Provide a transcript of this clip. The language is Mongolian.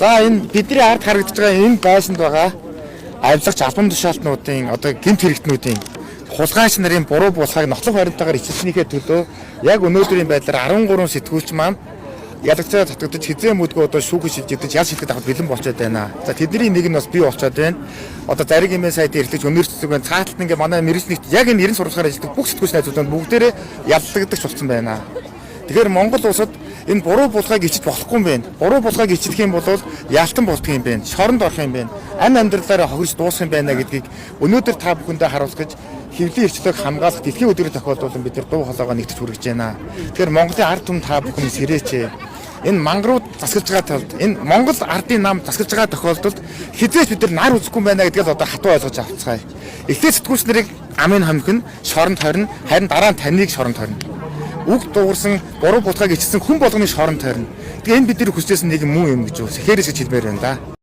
За, энэ бидний ард харагдаж байгаа энэ байшинд байгаа авилгач, албан тушаалтнуудын, одоо гэмт хэрэгтнүүдийн, хулгайч нарын буруу булхайг нотлох баримтаагаар ичилснийхээ төлөө яг өнөөдрийн байдлаар 13 сэтгүүлч маань ялагдсаар татагдаж, хэзээ мөдгөө одоо шүүхэд шилжигдэж, ял шилдэг авах бэлэн болчиход байна. За, тэдний нэг нь бас би болчиход байна. Одоо зариг имэн сайтын эрхлэгч өнөр цэцэг байна. Цааталт ингээ манай мэргэжил нэгт яг энэ 90 сурвалжаар ажилладаг бүх сэтгүүлч найзууд бүгдээрээ яллагдагч болсон байна. Тэгэхээр Монгол улсад энэ буруу булгайг ичиж болохгүй юм байна. Буруу булгайг ичлэх юм бол ялтан болдго юм байна. Шоронд орох юм байна. Ан амьдралаараа хохирч дуусах юм байна гэдгийг өнөөдөр та бүхэндээ харуулах гэж, хэвлийн эрхчлөөг хамгаалах дэлхийн өдрийн тохиолдолд бид нар дуу хоолойгоо нэгтгэж хүргэж байна. Тэгэхээр Монголын ард түмэн, та бүхэн сэрээч. Энэ мангарууд засгалж байгаа талд, энэ Монгол ардын нам засгалж байгаа тохиолдолд хэзээ ч бид нар нар үзэхгүй байна гэдгийг л одоо хатуу ойлгож авцгаая. Эхлээд сэтгүүлч нарыг амын хомхино, шоронд хорно, харин дараа нь таныг шоронд хорно. Үг дуугарсан, буруу булхайг ичсэн хүн болгоны шоронд хорно. Тэгээ энэ бидний хүссэн нэг муу юм гэж үү. Хэрээс гэж хэлмээр байна да.